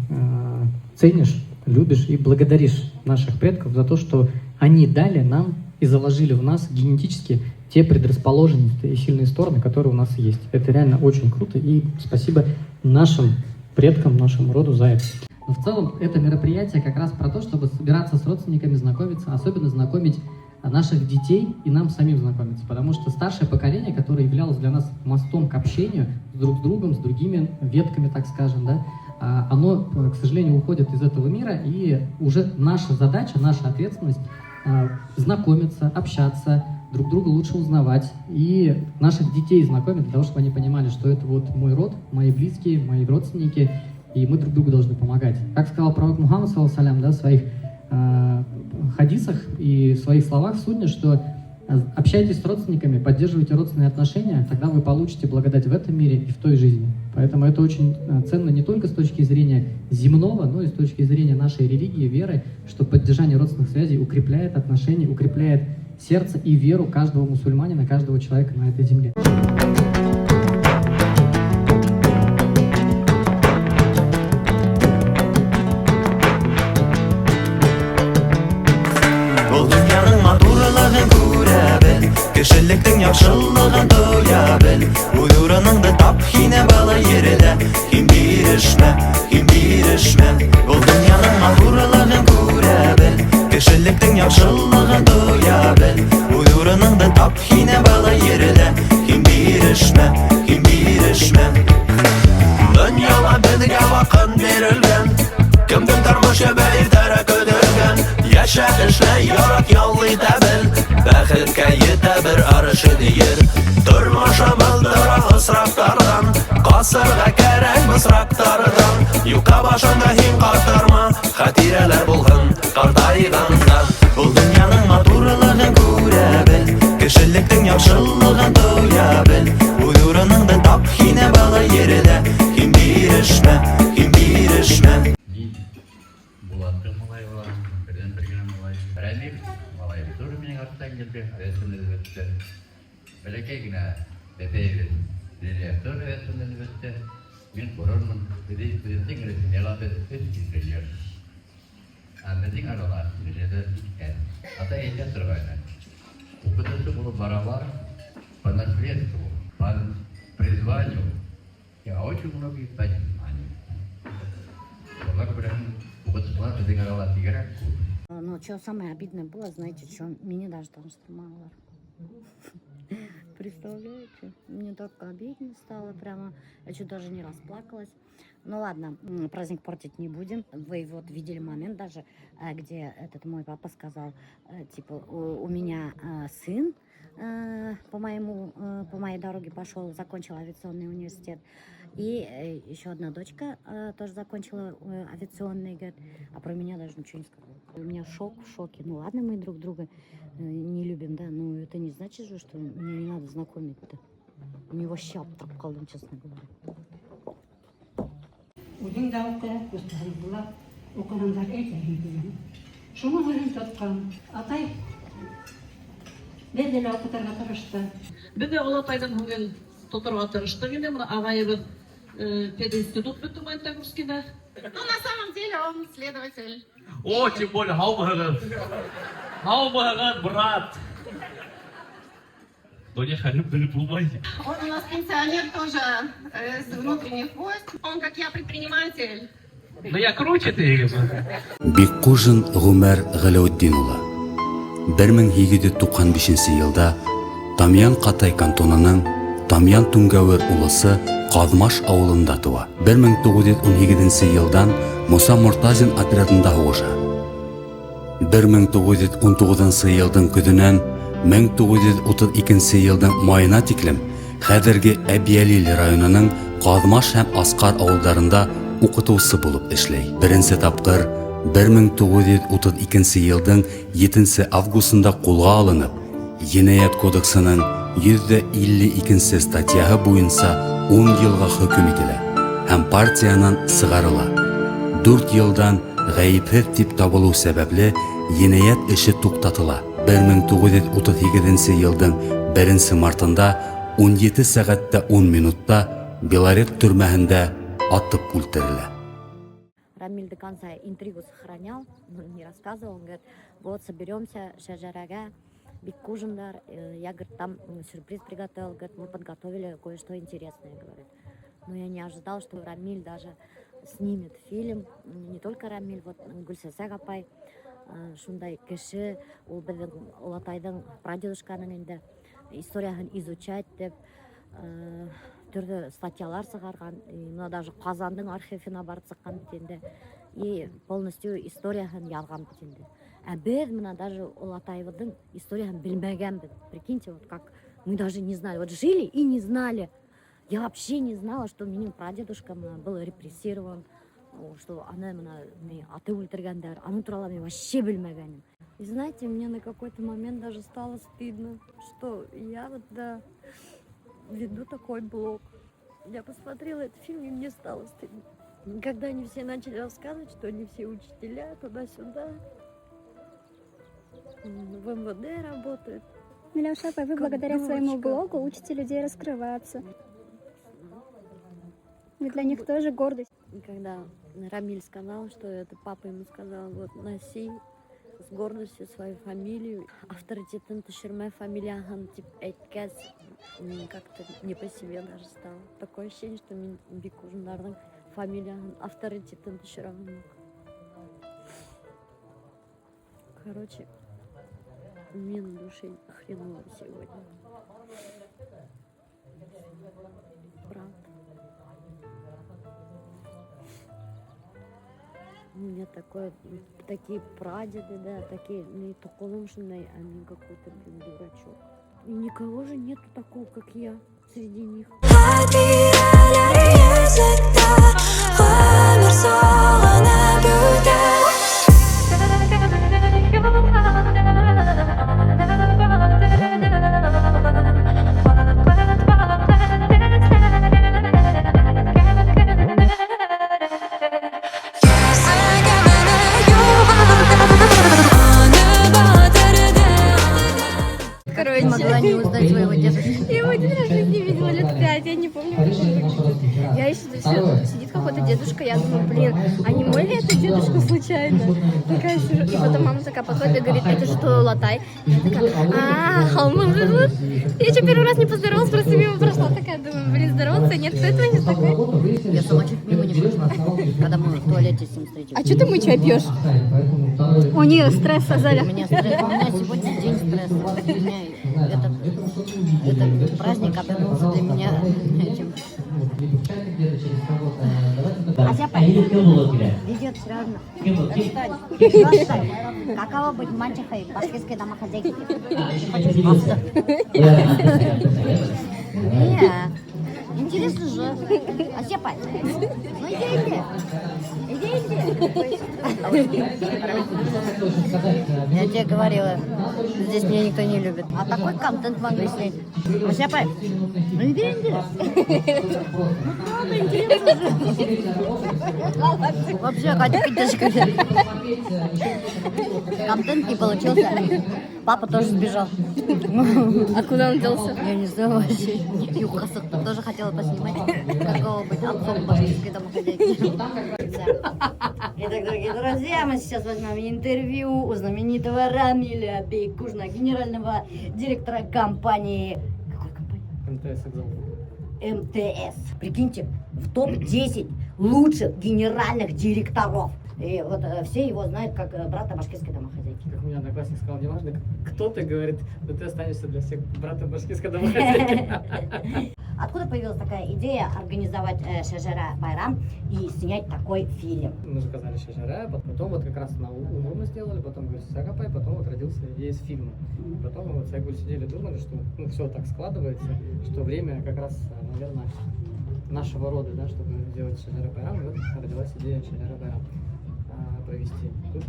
ценишь, любишь и благодаришь наших предков за то, что они дали нам и заложили в нас генетически те предрасположенности и сильные стороны, которые у нас есть. Это реально очень круто, и спасибо нашим предкам, нашему роду за это. Но в целом это мероприятие как раз про то, чтобы собираться с родственниками, знакомиться, особенно знакомить наших детей и нам самим знакомиться, потому что старшее поколение, которое являлось для нас мостом к общению друг с другом, с другими ветками, так скажем, да, оно, к сожалению, уходит из этого мира, и уже наша задача, наша ответственность знакомиться, общаться, друг друга лучше узнавать и наших детей знакомить, для того, чтобы они понимали, что это вот мой род, мои близкие, мои родственники, и мы друг другу должны помогать. Как сказал пророк Мухаммад, саллаллаху алейхи, да, в своих хадисах и в своих словах в сунне, что общайтесь с родственниками, поддерживайте родственные отношения, тогда вы получите благодать в этом мире и в той жизни. Поэтому это очень ценно не только с точки зрения земного, но и с точки зрения нашей религии, веры, что поддержание родственных связей укрепляет отношения, укрепляет сердце и веру каждого мусульманина, каждого человека на этой земле. Был донъяның матурлығын күрә бел, кешелектең яҡшылығын тоя бел. Үҙ урыныңды тап һине был ерҙә, һин бирешмә, һин бирешмә. Был донъяның матурлығын күрә бел, кешелектең яҡшылығын тоя бел. Үҙ урыныңды тап һине был ерҙә, һин бирешмә, һин бирешмә. Донъяла беҙгә ваҡыт бирелгән, кемдең тормошо иртәрәк көтөлгән. Йәшә, эшлә, ярат, ял итә бел, бәхеткә етә бер арышын ер. Тормошобоҙ тора осраҡтарҙан, ҡасырға кәрәк бысраҡтарҙан. Юҡҡа башыңды һин ҡатырма, хәтирәләр булһын ҡартайғанда. Был донъяның матурлығын күрә бел, кешелектең яҡшылығын тоя бел. Үҙ урыныңды тап һине был ерҙә, һин бирешмә, һин бирешмә. Булаттың малайы була, берҙән-бер генә малай. Рәмил малайы тоже минең арттан килде, рәсемләнеп бөттө. Бәләкәй генә бәпәйебеҙ Лилия тоже рәсемләнеп бөттө. Мин ғорормон, беҙҙең семьяла беҙ өс инженер. Ә беҙҙең арала инженерҙар киткән. Атай әйтә торғайны. Уҡытыусы булып баралар по наследству, по призванию. Я очень многие по незнанию. Шуға күрә уҡытыусылар беҙҙең арала бигерәк күп. Но что самое обидное было, знаете, что меня даже там штурмовали. Представляете? Мне так обидно стало прямо. Я чуть даже не расплакалась. Ну ладно, праздник портить не будем. Вы вот видели момент даже, где этот мой папа сказал, типа, у меня сын по моей дороге пошел, закончил авиационный университет. И еще одна дочка тоже закончила авиационный, говорит, а про меня даже ничего не сказала. У меня шок, в шоке. Ну ладно, мы друг друга не любим, да, но это не значит же, что меня не надо знакомить-то. У него вообще аптырап ҡалдым, честно говоря. Үҙең дә уҡы, ҡустарыңды ла уҡығандар әйтәһең тигән. Шуның һүҙен тотҡан. Атай беҙҙе лә уҡытырға тырышты. Беҙ ҙә олатайҙың һүҙен тоторға тырыштыҡ инде. Бына ағайыбыҙ пединститут бөттө Магнитогорскиҙа. Ну, на самом деле он следователь. О, тем более, һаумыһығыҙ. Һаумыһығыҙ, брат. Донъя хәлен белеп булмай. Он у нас пенсионер тоже из внутренних войск. Он, как я, предприниматель. Ну я круче ты. Бикҡужин Ғүмәр Ғәләүетдин улы 1895 йылда Тамъян Ҡатай кантонының Тамъян Түңгәүер улысы Ҡаҙмаш ауылында тыуа. 1918 йылдан Муса Мортазин отрядында һуғыша. 1919 йылдың көҙөнән 1932 йылдың майына тиклем хәҙерге Әбйәлил районының Ҡаҙмаш һәм Асҡар ауылдарында уҡытыусы булып эшләй. Беренсе тапҡыр 1932 йылдың 7 августында ҡулға алынып, Енәйәт кодексының 152 статьяһы буйынса 10 йылға хөкөм ителә һәм партиянан сығарыла. 4 йылдан ғәйепһеҙ тип табылыу сәбәпле енәйәт эше туҡтатыла. 1938 йылдың 1 мартында 17 сәғәттә 10 минутта Белорет төрмәһендә атып үлтерелә. Рамиль до конца интригу сохранял, он не рассказывал. Он говорит, вот соберемся, шәжәрәгә, Биккужиндар. Я, говорит, там сюрприз приготовил. Говорит, мы подготовили кое-что интересное, говорит. Но я не ожидал, что Рамиль даже снимет фильм. Не только Рамиль, вот Гөлсәсәк апай, шундай кеше, ул беҙҙең олатайҙың прадедушканың инде историяһын изучать тип төрлө статьялар сығарған. И мына даже Ҡазандың архивына барып сыҡҡан бит инде. И полностью историяһын яҙған бит инде. Ә беҙ мына даже олатайыбыҙҙың историяһын белмәгәнбеҙ. Прикиньте, вот как мы даже не знали. Вот жили и не знали. Я вообще не знала, что минең прадедушка мына был репрессирован, что аны мына ни, атып үлтергәндәр. Аның турала мин вообще белмәгәнем. И знаете, мне на какой-то момент даже стало стыдно, что я вот, да, веду такой блог. Я посмотрела этот фильм, и мне стало стыдно. Когда они все начали рассказывать, что они все учителя, туда-сюда, в МВД работают. Миләүшә апай, вы Как благодаря своему дурочка. Блогу учите людей раскрываться. Вы для них тоже гордость. И когда Рамиль сказал, что это папа ему сказал, вот носи с гордостью свою фамилию, авторитетын төшөрмә фамилияһын тип әйткәс, мин как-то не по себе даже стало. Такое ощущение, что мин Бикҡужиндарҙың фамилияһын, авторитетын төшөрәм. Короче, мне на душе хреново сегодня. Правда. У меня такие прадеды, да, такие, ну и тоҡомом шундай, а мин какой-то, блин, дурачок. И никого же нету такого, как я, среди них. Хатирәләр йөзектә ғүмер сағынып үтә. Короче. Не могла не узнать своего дедушку. Я его один раз в жизни видела лет 5, я не помню, как он выглядит. Я еще сидит какой-то дедушка, я думаю, блин, а не мой ли это дедушка случайно? Такая сижу, и потом мама такая подходит и говорит, это что, Латай? Я такая, а, холмы. Я еще первый раз не поздоровалась, просто мимо прошла, такая, думаю, блин, здороваться, нет, кто это вообще такой? Я сама чуть мимо не прошла, когда мы в туалете с ним встретились. А что ты мой чай пьешь? У нее стресс, Азаля. У меня стресс, у меня сегодня день стресса. У меня этот праздник обернулся для меня этим. Ася, ведет все равно. Отстань. Отстань. Каково быть мачехой башкирской домохозяйки? Хочу спросить. Не, интересно же. Ася, ну иди, иди. Иди, иди. Я тебе говорила, здесь меня никто не любит. А такой контент могли снять. Ася, ну иди, иди. Ну правда, интересно же. Вообще, Катя, даже контент не получился. Папа тоже сбежал. А куда он делся? Я не знаю вообще. Юхасов тоже хотела поснимать. Какого быть отцом башкирской домохозяйки. Итак, дорогие друзья, мы сейчас возьмем интервью у знаменитого Рамиля Беккужина, генерального директора компании МТС Экзал. МТС. Прикиньте, в топ-10 лучших генеральных директоров. И вот все его знают как брата башкирской домохозяйки. Как у меня одноклассник сказал, не важно, кто ты, говорит, но ты останешься для всех братом башкирской домохозяйки. Откуда появилась такая идея организовать Шәжәрә Байрам и снять такой фильм? Мы заказали Шәжәрә, потом вот как раз на Умру мы сделали, потом Гөлсәсәк апай, потом вот родился идея с фильмом. Потом мы вот с Айгуль сидели, думали, что ну, все так складывается, что время как раз, наверное, нашего рода, да, чтобы сделать Шәжәрә Байрам, и вот родилась идея Шәжәрә Байрам провести. Тут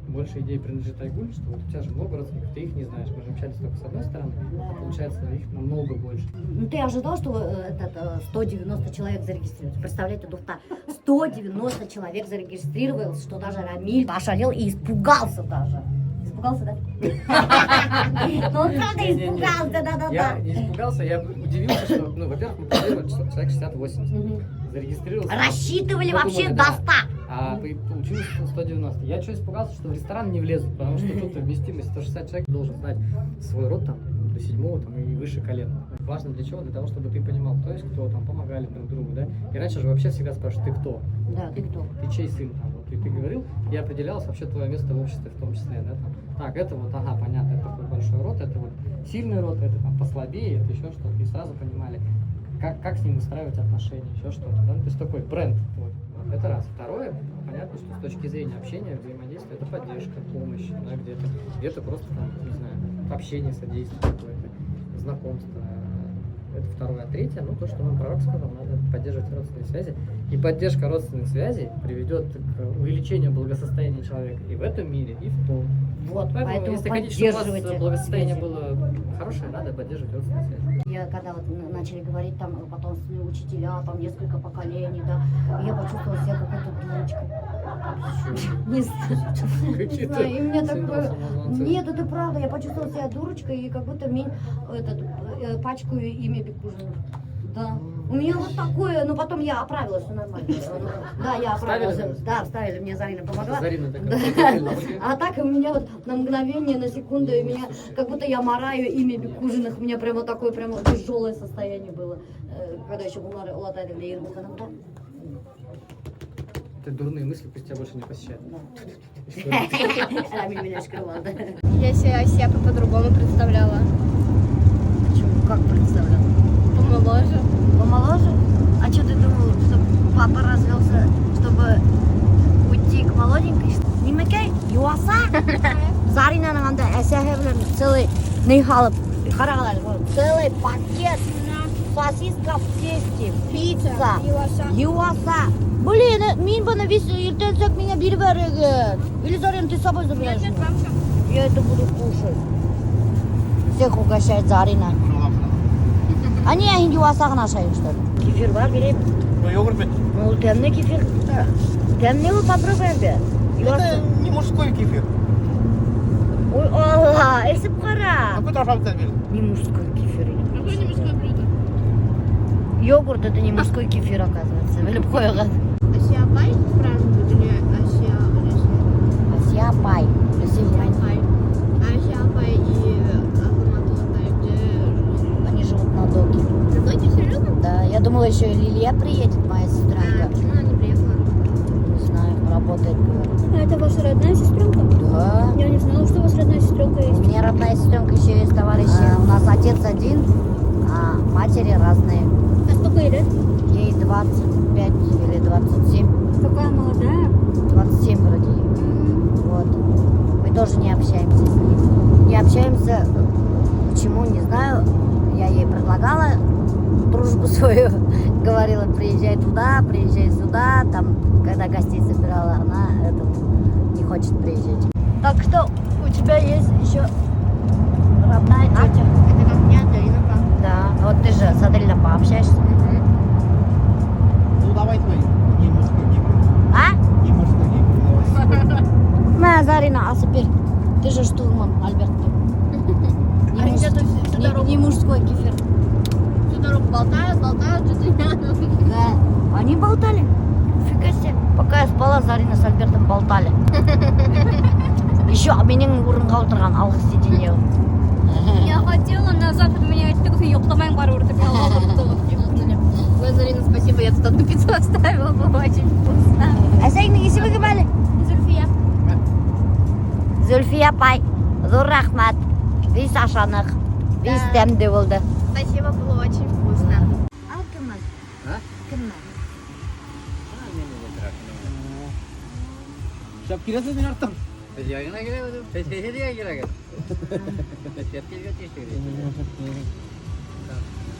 больше идей принадлежит Айгуль, что вот у тебя же много родственников, ты их не знаешь, мы же общались только с одной стороны, а получается их намного больше. Ну, ты ожидал, что этот, 190 человек зарегистрируется? Представляете, дуҫтар, 190 человек зарегистрировалось, что даже Рамиль ошалел и испугался даже. Испугался, да? Ну, он правда Не-не-не. испугался, да-да-да. Я не испугался, я удивился, что, ну, во-первых, мы планировали человек 60-80. Зарегистрировался. Рассчитывали Мы вообще думали, до да. 100. А получилось 190. Я что испугался, что в ресторан не влезут, потому что тут вместимость 160 человек, должен знать свой род там до седьмого там, и выше колен. Важно для чего? Для того, чтобы ты понимал, кто есть кто, там помогали друг другу, да? И раньше же вообще всегда спрашивают, ты кто? Да, ты кто? Ты чей сын там? Вот, и ты говорил, и определялось вообще твое место в обществе в том числе, да? Там, так, это вот, ага, понятно, это такой большой род, это вот сильный род, это там послабее, это еще что-то. И сразу понимали, как с ним выстраивать отношения, еще что-то. Да? То есть такой бренд твой. Вот, это раз. Второе, понятно, что с точки зрения общения, взаимодействия, это поддержка, помощь, да, где-то, где-то просто там, не знаю, общение, содействие какое-то, знакомство. Это второе. А третье, ну, то, что нам пророк сказал, надо поддерживать родственные связи. И поддержка родственных связей приведет к увеличению благосостояния человека и в этом мире, и в том. Вот, поэтому, поэтому если хотите, чтобы у вас поддерживайте благосостояние связи. было хорошее, надо поддерживать родственные связи. Я когда вот начали говорить там потомственные учителя, там несколько поколений, да, я почувствовала себя какой-то дурочкой. Не знаю. Не Какие-то знаю, и у меня синдром такое... самозванца. Нет, это правда, я почувствовала себя дурочкой и как будто мин этот, пачкаю имя Бикужина. Да. У меня вот такое, но потом я оправилась, все нормально. Да, я оправилась. Вставили? Да, вставили, мне Зарина помогла. Зарина такая, Да. А так у меня вот на мгновение, на секунду, у меня как будто я мараю имя Бикужиных. У меня прямо такое прямо тяжелое состояние было, когда еще Гулнара олатай менән уҡыным. Это дурные мысли пусть тебя больше не посещают. Рамиль меня шкрывал, да. Я себе Асепа по-другому представляла. Почему? Как представляла? Помоложе. Помоложе? А что ты думал, что папа развелся, чтобы уйти к молоденькой? Нимәкәй, йыуаса. Заринаның анда әсәһе менән целый ни һалып, ҡарағыҙ әле, вот, целый пакет сосиска в тесте, пицца, Йыуаса. йыуаса. Блин, мин быны весь иртәнсәк миңә биреп ебәрегеҙ. Или, Зарина, ты с собой забираешь? Нет, вам всё. Я это буду кушать. Всех угощает Зарина. А не, һин йыуаса ғына ашайың, что ли? Кефир бар, бирәйем. Ну, йогурт бит. Ну, тәмле кефир. Тәмле ул, попробуем бе. Это не мужской кефир. Ой, Алла, эсеп ҡара. Какой тараф бирҙе? Не мужской кефир. Какое не мужское блюдо? Йогурт это не мужской кефир, оказывается. Белеп ҡуйығыҙ. Асия апай празднует или Асия Асия апай. Асия апай. Асия апай и Азамат олатай где живут? Они живут на Доке. На Доке, серьезно? Да, я думала, еще и Лилия приедет, моя сестренка. А почему она не приехала? Не знаю, работает, говорит. А это ваша родная сестренка? Да. Я не знала, что у вас родная сестренка есть. У меня родная сестренка еще есть, товарищи. У нас отец один, а матери разные. А сколько ей лет? Ей 25 или 27. Такая молодая. 27 вроде ей. Вот. Мы тоже не общаемся с ней. Не общаемся, почему, не знаю. Я ей предлагала дружбу свою. Говорила, приезжай туда, приезжай сюда. Там, когда гостей собирала, она этот, не хочет приезжать. Так что у тебя есть еще родная тетя. Это как меня, Дарина апа. Да. Вот ты же с Аделиной пообщаешься. Ну, давай твой не мужской кефир. А? Не мужской кефир, давай. Мә, Зарина, а теперь ты же штурман, Альберт. Не, Они что-то всю дорогу- не мужской кефир. Всю дорогу болтают, болтают, что-то Да. Они болтали. Фига себе. Пока я спала, Зарина с Альбертом болтали. Еще минең урынға ултырған алғы сиденье. Я хотела назад поменять такой Йоҡламайым барыбер тип ултырҙы. Ой, Зарина, спасибо, я тут одну пиццу оставила, было очень вкусно. Әсәйеңдең исеме кем әле? Зульфия. Зөлфиә апай, ҙур рәхмәт. Беҙ ашаныҡ. Бик тәмле булды. Спасибо, было очень вкусно. Ал кем? А? Кем? Шәп киләһең мин арттан. Беҙ яңына киләбеҙ. Беҙ һеҙгә киләбеҙ. Шәп килгән тейешле.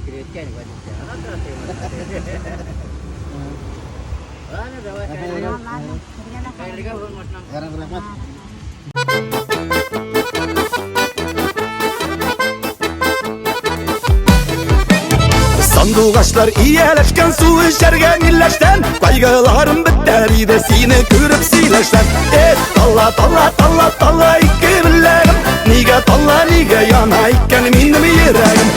Киреткән водитель. Ана тора. Ладно, давай. Хәйерлегә булһын машинаң. Рәхмәт. Сандуғашлар ияләшкән су эсәргә милләштән Ҡайғыларым бөтәр иде һине күреп һөйләшсәм. Э, тала, тала, тала, тала ике беләгем. Нигә тала, нигә яна икән минем йөрәгем?